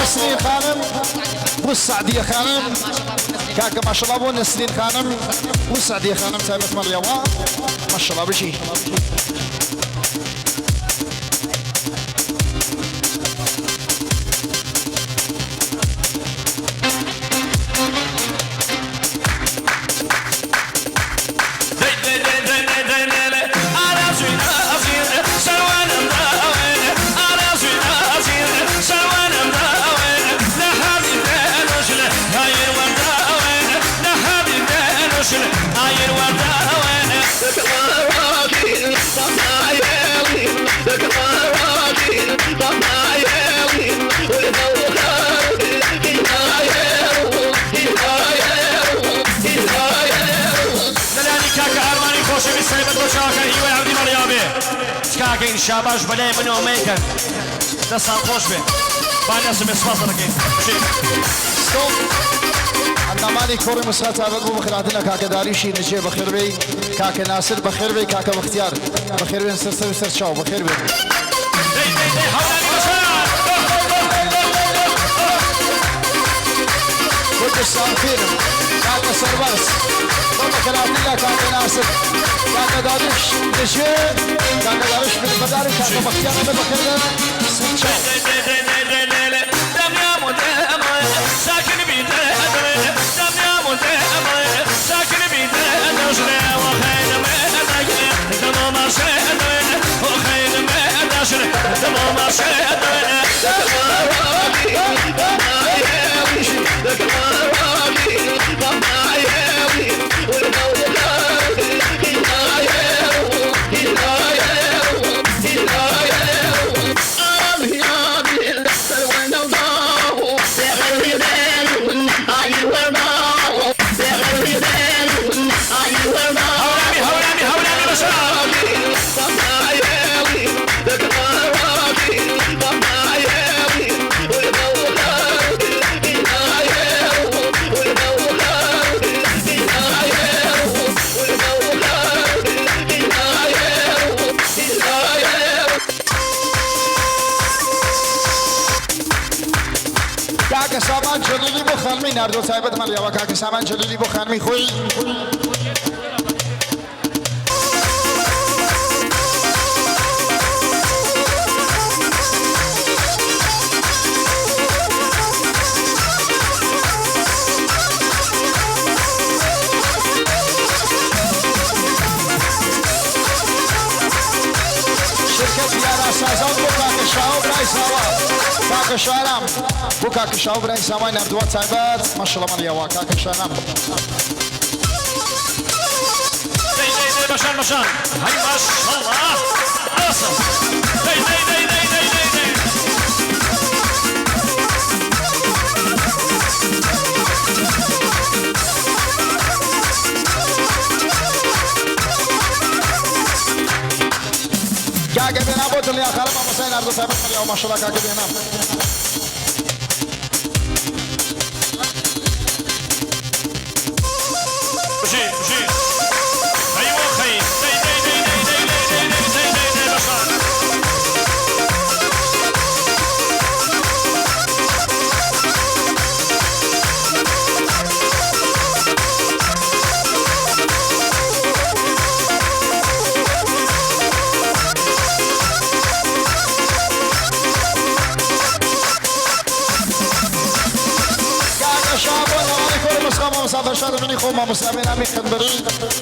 نەسرین خانم بۆ سەعدیە خانم کاکە ماشەڵا بۆ نەسرین خانم بۆ سەعدیە خانم تایبەت مەڵیەوە ماشەڵا بژی. لەلانی کاکە ئارمانی خۆشەویست تایبەت بۆ چاوەکان هیوای عەبدی مەڵیاوبێ تکاکەین شاباش بەلای منەوە مەیکەن دەستان خۆش بێ با نەسم بێ سوپاس دەکەین بژی. ستۆپ ئەندامانی کۆڕی مسخە تایبەت بۆ بەخێرهاتن لە کاکە داریوشی نەجێ بەخێربێی کاکە ناسر بەخێربێی کاکە بەختیار بەخێربێن سەر سەر و سەر چاو بەخێربێن. دەی دەی دەی هەورامی بەشار. کوردستان فیلم کاکە سەربەرز بۆ بەخێرهاتن لە کاکە ناسر کاکە داریوش نەجێ کاکە داریوش فیلمبەردار و کاکە بەختیار ئەمە بەخێربێن سەر چاو. هەورامی هەورامی هەورامی بەشار. کاکە سامان جەلیلی بۆ خانمی ناردووە تایبەت مەڵیەوە کاکە سامان جەلیلی بۆ خانمی خۆی. شرکەتی یاراسازان بۆ کاکە شاهۆ برای ساوا کاکە شارام بۆ کاکە شاهۆ برای ساوای ناردووە تایبەت ماشەڵا مەڵیەوە کاکە شارام. دەی دەی دەی بەشان بەشان هەی ماشەڵا ئاسم دەی دەی دەی دەی دەی دەی دەی. کاکە بێنام بۆ دڵنیا خانم مامۆستای ناردووە تایبەت مەڵیەوە ماشەڵا کاکە بێنام. بژی بژی هەی وەخەی دەی دەی دەی دەی دەی دەی دەی دەی دەی دەی دەی بەشان. کاکە شابۆ لەوانەی کۆڕی مسخە مامۆستا فەرشاد منی خۆم مامۆستا بێنامی قەنبەری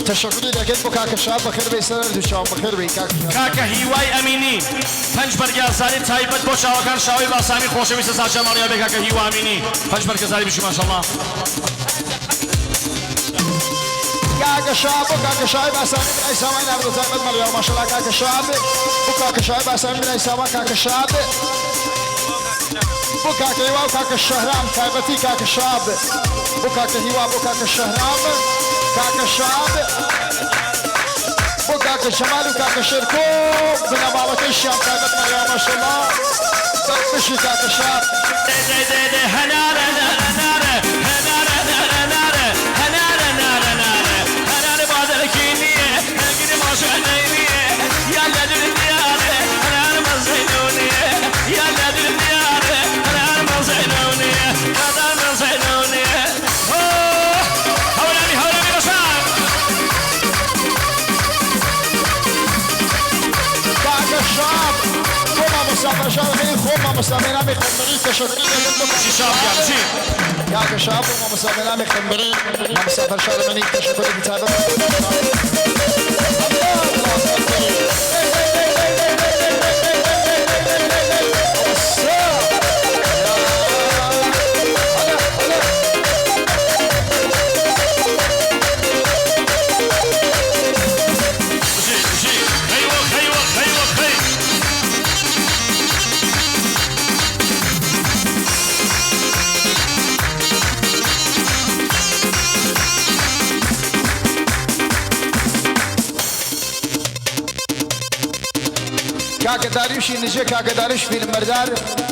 تەشەکوری دەکەین بۆ کاکە شاب بەخێر بێی سەر هەردوو چاوم بەخێر بێی کاکە شاب. کاکە هیوای ئەمینی پەنج بەرگە زاری تایبەت بۆ چاوەکان شاوەی باسامی خۆشەویستە ساچە ماڵیا بێ کاکە هیوا ئەمینی پەنج بەرگە زاری بژی ماشاءاللە. کاکە شاب بۆ کاکە شاوی باسامی برای ساوای ناردووە تایبەت مەڵیاوە ماشەڵا کاکە شاب بۆ کاکە شاوی باسامی برای ساوا کاکە شاب بۆ کاکە هیوا و کاکە شەهرام تایبەتی کاکە شاب بۆ کاکە هیوا بۆ کاکە شەهرام کاکە شاب بۆ کاکە جەمال و کاکە شێرکۆ بنەماڵەکەیشیان تایبەت مەڵیاوە ماشەڵا بژی کاکە شاب. دەی دەی دەی دەی هەنارە نارە نارە هەنارە نارە نارە هەنارە نارە نارە هەنارە بادەکی نییە هەنگری ماشەنەی نییە یا لە دنیارە هەنار مەزەینۆ نییە یا لە دنیارە هەنار مەزەینۆ. مامۆستا فەرشاد ئەمینی خۆم مامۆستا بێنامی قەنبەری تەشەکوری دەکەم بۆ بژی شاو گیان بژی. کاکە شاو بۆ مامۆستا بێنامی قەنبەری مامۆستا فەرشاد ئەمینی تەشەکورێکی تایبەت بژی بژی هەی وەک هەی وەک هەی وەک هەی. کاکە داریوشی نجێ کاکە داریوش فیلمبەردار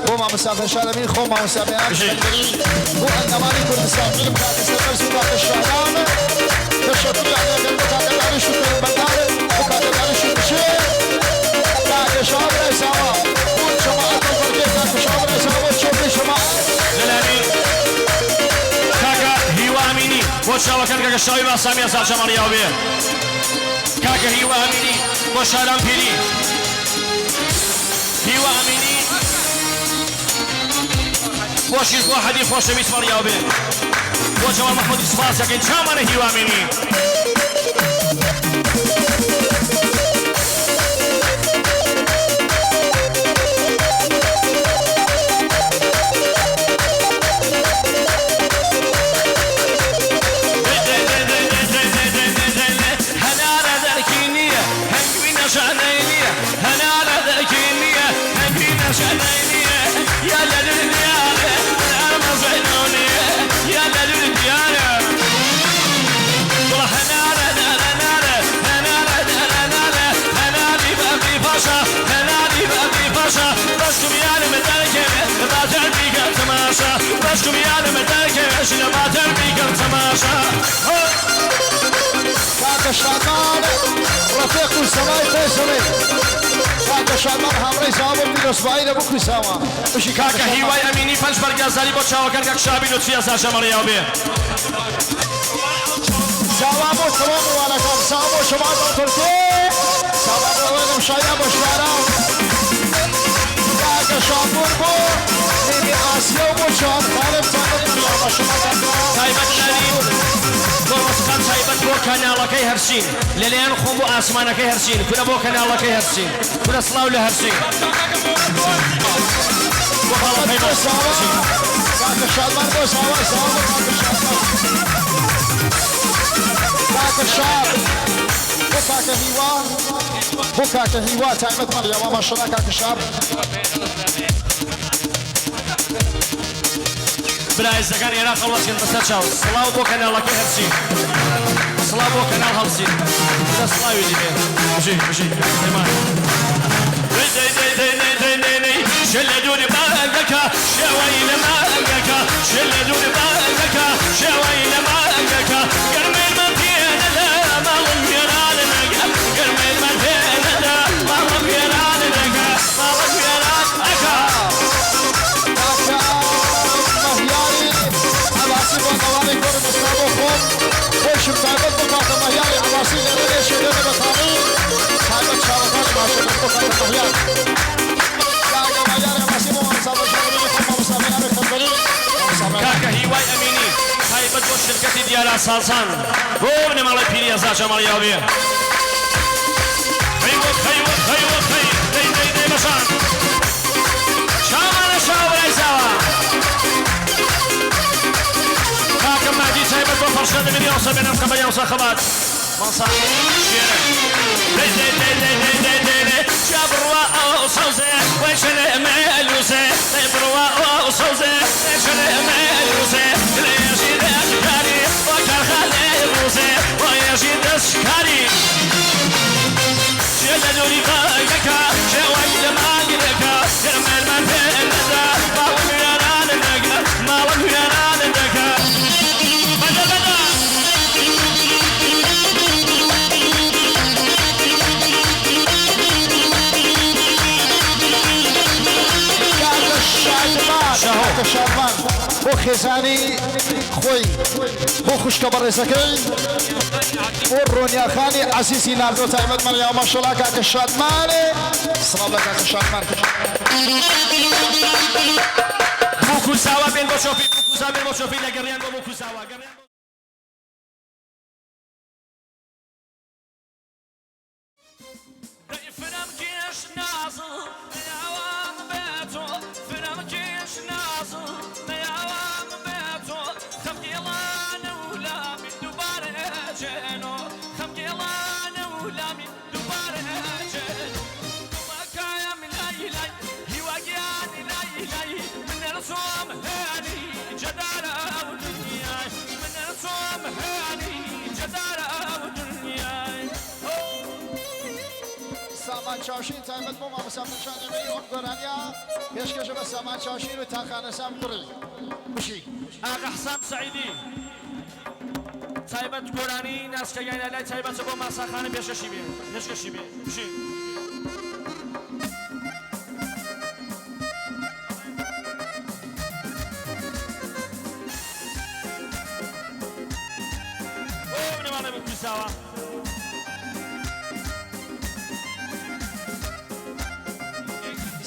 بۆ مامۆستا فەرشاد ئەمین خۆ مامۆستا بەیان بژی. بۆ ئەندامانی کوردستان فیلم کاکە سەربەرز و کاکە شاهرام تەشەکوریان دەکەم بۆ کاکە داریوش و فیلمبەردار بۆ کاکە داریوش و نجێ کاکە شاو برای ساوا بۆ جەماعەت هەڵبەرگێ کاکە شاو برای ساوا چۆپی جەماعەت. لەلانی کاکە هیوا ئەمینی بۆ چاوەکان کاکە شاوی باسامی ئەزار جەماڵی بێ کاکە هیوا ئەمینی بۆ شاران پیری هیوا ئەمینی بۆ شیرکۆ حەدی خۆشەویست مەڕیاو بێ بۆ جەمال مەحمودی سوپاس دەکەین چاومانە هیوا ئەمینی. هەنارە دەرکی نییە هەنگوی نەشانەی نییە هەنارە دەرکی نییە هەنگوی نەشانەی نییە یا لە دنیاێ هەنار مەزەنۆ نییە یا لە دنیاێ دڵە هەنارە نارە نارە هەنارە نارە نارە هەناری بەبی پاشا هەناری بەبی پاشا بەشکم یارم دەرکێ باتر بیکەم تەماشا بەشکم یارم دەرکێ ژنە باتر بیکەم تەماشا. کاکە شادمان ڕەفیق و سەمای فێسەڵێ کاکە شادمان هاوڕێی ساوا بۆ پیرۆزبایی لە بووکی ساوا بژی کاکە هیوای ئەمینی پەنج بەرگازاری بۆ چاوەکان کاک شابی لوتفی ئەزار جەماڵی بێ. ساوا بۆ تەواو میوانەکان ساوا بۆ شەماڵ تورکێ ساوا بۆ ئەوەنم شایا بۆ شارا کاکە شاپور بۆ نیمی ئاسیا و بۆ جوان خانم تایبەت مەڕیاوە شەما تایبەت لانی بۆ ڕۆسخان تایبەت بۆ کەناڵەکەی هەرسین لەلایەن خۆم بۆ ئاسمانەکەی هەرسین کورە بۆ کەناڵەکەی هەرسین کورە سڵاو لە هەرسین بۆ باڵەکەی بۆ ساوا کاکە شادمان بۆ ساوا ساوا بۆ کاکە شادمان کاکە شاد بۆ کاکە هیوا بۆ کاکە هیوا تایبەت مەڕیاوە ماشەڵا کاکە شاب. برایزەکان عێراق هەڵوەسکن بەسەر چاو سڵاو بۆ کەناڵەکەی هەرسین سڵاو بۆ کەناڵ هەڵسین کورە سڵاوی دیبێ بژی بژی پەیمان. شلە دوور بانگەکە شێوەی لە مانگەکە شلە دوور بانگەکە شێوەی لە مانگەکە گەرمێنمان پێنەدا ماڵم وێران نەگە گەرمێنمان پێنەدا ماڵم وێران نەگە ماڵم وێران ئەکا. کاکە مەهیاری عەباسی بۆ نەوانی کوردستان بۆ خۆم خۆشم تایبەت بۆ کاکە مەهیاری عەباسی لێرە لێشێ لێرە بەتاڵی تایبەت چاوەکانی ماشەکە بۆ کاکە مەهیار کاکە مەهیاری عەباسی بۆ مامۆستا بەشار خۆم مامۆستا بێنامی خەنبەری مامۆستا بێنامی. کاکە هیوای ئەمینی تایبەت بۆ شرکەتی دیارا سازان بۆ بنەماڵەی پیری ئەزار جەماڵی بێ هەی وەک هەی وەک هەی وەک هەی دەی دەی دەی بەشان چاوانە شاو برای ساوا کاکە مادی تایبەت بۆ فەرشە دەبێت یاوسە بێنم خەبەر یاوسە خەبات مەسا شێرە دەی دەی دەی دەی دەی دەی دەی دەی جا بڕوا ئەو سەوزێ وەیشنێ مێلوسێ دەی بڕوا ئەو سەوزێ وەیشنێ مێلوسێ لێژی دەشکاری بۆ کارخانەی ڕووسێ بۆ یەژی دەشکاری چێ لە دووری بانگەکە شێوەی لە مانگەکە گەرمێنمان پێ نەدا ماڵم وێران نەگە ماڵم وێران نەگە بەدە بەدە. کاکە شادمان شاهۆ. کاکە شادمان. بۆ خێزانی خۆی بۆ خوشکە بەڕێزەکەی بۆ ڕۆنیاخانی عەزیزی ناردووە تایبەت مەڵیاوە ماشەڵا کاکە شادمانێ سڵاو لە کاکە شادمان. بووک و زاوا بێن بۆ چۆپی بووک و زاوا بێن بۆ چۆپی لە گەڕیان بۆ بووک و زاوا گەڕیان بۆ. دەی فرەم کێش نازڵ نەیاوام بێ تۆ فرەم کێش نازڵ نەیاوام بێ تۆ خەم گێڵانە و لامی دووبارە جێنۆ خەم گێڵانە و لامی دووبارە جێنۆ دڵەکایم لای لای هیوا گیانی لای لای من نەرچۆم هێنی جەدارە و دنیای من نەرچۆم هێنی جەدارە و دنیای. سامان چاوشین تایبەت بۆ مامۆستا دڵشاد ئەمینی ئەم گۆرانیە پێشکەشە بە سامان چاوشین و تاقانە سام کوڕی بژی. ئاغا حسام سەعیدی تایبەت گۆرانی ناسکە گیان لای تایبەتە بۆ ماسا خانم پێشکەشی بێ پێشکەشی بێ بژی. بۆ بنەماڵەی بکوژاوە.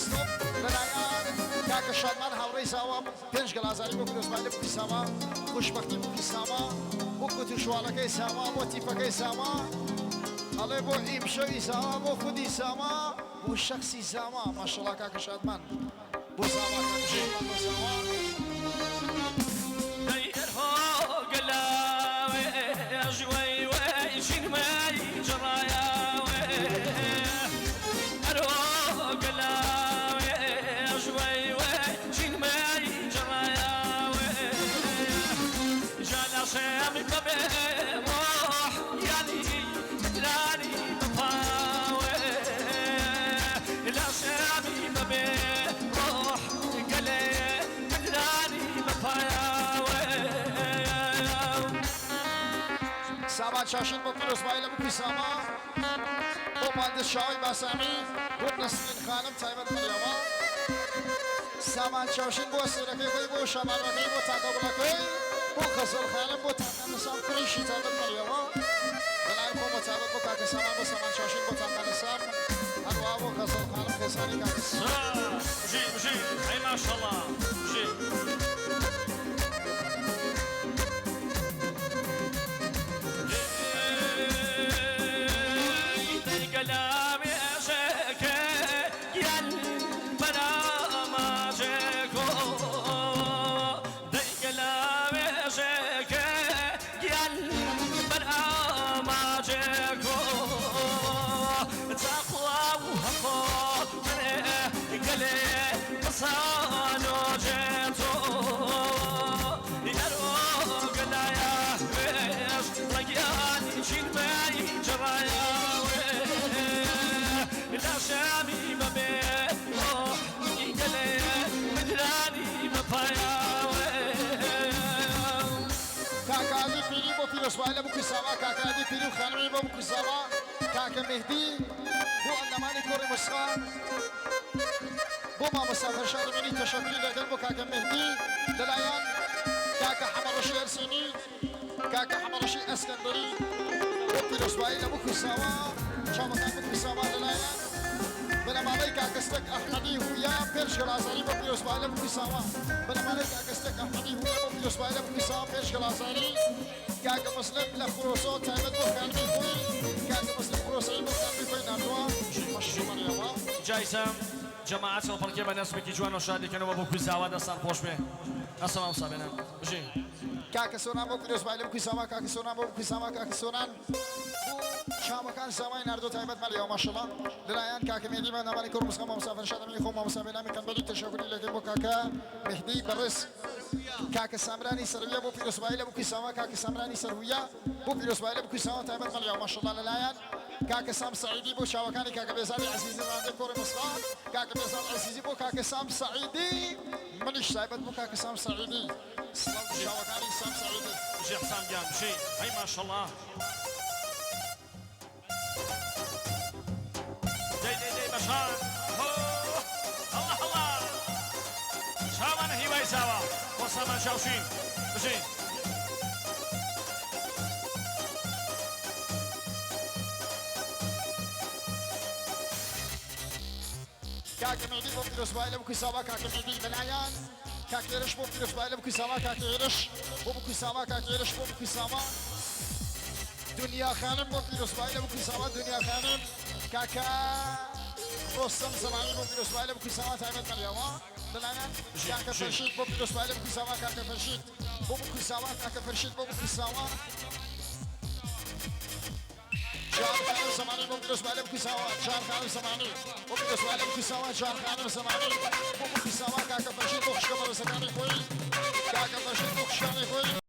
ستۆپ لەلایەن کاکە شادمان هاوڕێی زاوام پێنج گەڵازاری بۆ پیرۆزبایی لە بوکی ساما خوشبەختی بوکی ساما بۆ کوت و شواڵەکەی ساما بۆ تیپەکەی ساما ئەڵێ بۆ ئیمشەوی ساما بۆ خودی ساما بۆ شەخسی ساما ماشەڵا کاکە شادمان بۆ ساما کاکە شادمان بۆ ساما. دەی ئەرهۆ گەلاوێژ وەی وەی ژینمەی جڕایاوێ ئەرۆ گەلاوێژ وەی وەی ژینمەی جڕایاوێ جا لاشێمی بەبێ ڕۆح یانی مدرانی بەپاوێ لاشێمی بەبێ ڕۆح گەلێ مدرانی بەپایاوێ. سامان چاشین بۆ پیرۆزبایی لە بوکی ساما بۆ مهندس شاوی باسامی بۆ نەسرین خانم تایبەت مەریەمە سامان چاوشین بۆ سێرەکەی خۆی بۆ شابانوەکەی بۆ تاکە گوڵەکەی بۆ غەزەڵ خانم بۆ تاکە نەسام کوڕیشی تایبەت مەریەمە لەلایەن خۆمەوە تایبەت بۆ کاکە سامان بۆ سامان چاوشین بۆ تاکە نەسام هەروەها بۆ غەزەڵ خانم خێزانی کاکە بژی بژی ئەی ماشەڵا بژی. کاکە عەلی پیری بۆ پیرۆزبایی لە بوکی ساوا، کاکە عەلی پیری و خانمی بۆ بوکی ساوا، کاکە مێهدی بۆ ئەندامانی کۆڕی موسقا، بۆ مامۆستا فەرشاد ئەمینی تەشەکوری لەگەل بۆ کاکە مێهدی لەلایەن کاکە حەمەڕەشی ئەرسینی، کاکە حەمەڕەشی ئەسکەندەری بۆ پیرۆزبایی لە بوکی ساوا، چاوەکان بوکی ساوا لەلایەن بنەماڵەی کاکە ستەک ئەحمەدی هویا پێنج گەڵازاری بۆ پیرۆزبایی لە بوکی ساوا، بنەماڵەی کاکە ستەک ئەحمەدی هویا بۆ پیرۆزبایی لە بوکی ساوا پێنج گەڵازاری کاکە موسلم لە خرۆسۆ تایبەت بۆ خانمی خۆی کاکە موسلم خرۆسۆیی بۆ خانمی خۆی ناردووە مەشروبەڕیەوە. جایزە جەماعەت هەڵپەڕکێ بە نەزمێکی جوان و شادی کەنەوە بۆ کوزاوا دەستان خۆش بێ ئەسە مامۆستا بێنام بژی. کاکە سۆران بۆ پیرۆزبایی لە بوکی ساوا کاکە سۆران بۆ بوکی ساوا کاکە سۆران بۆ چاوەکان ساوای ناردووە تایبەت مەلیەوە ماشەڵا لەلایەن کاکە مێهدی بە ناوانی کوڕ مسخە مامۆستا فەرشاد ئەمینی خۆم مامۆستا بێنامی قەنبەری تەشەکوری لەکەین بۆ کاکە مێهدی بەڕێز کاکە سامرانی سەرویە بۆ پیرۆزبایی لە بوکی ساوا کاکە سامرانی سەرویە بۆ پیرۆزبایی لە بوکی ساوا تایبەت مەلیەوە ماشەڵا لەلایەن کاکە سام سەعیدی بۆ چاوەکانی کاکە بێزاری عەزیزی ڕانندەی کۆڕی مسخە کاکە بێزار عەزیزی بۆ کاکە سام سەعیدی منیش تایبەت بۆ کاکە سام سەعیدی سڵاو بۆ چاوەکانی سام سەعیدی. بژی حسام گیان بژی ئەی ماشەڵا. دەی دەی دەی بەشار هۆ هەڵا هەڵا چاوانە هیوای زاوا. مامۆستامان چاوشین بژین. کاکە مێدی بۆ پیرۆزبایی لە بکوی ساوا کاکە مێدی بەلایان کاک هێرش بۆ پیرۆزبایی لە بکوی ساوا کاکە هێرش بۆ بکوی ساوا کاکە هێرش بۆ بکوی ساوا دنیا خانم بۆ پیرۆزبایی لە بکوی ساوا دنیا خانم کاکە ڕۆستەم زەمانی بۆ پیرۆزبایی لە بکوی ساوا تایبەت مەلیاوە لەلایەن کاکە فەرشید بۆ پیرۆزبایی لە بکوی ساوا کاکە فەرشید بۆ بکوی ساوا کاکە فەرشید بۆ بکوی ساوا جان خانم زمانی بۆ پیرۆزبایی لە بکوی ساوا جان خانم زمانی بۆ پیرۆزبایی لە بکوی ساوا جان خانم زمانی بۆ بکوی ساوا کاکە فەرشید بۆ خوشکە بەڕێزەکانی خۆی کاکە فەرشید بۆ خوشکانی خۆی.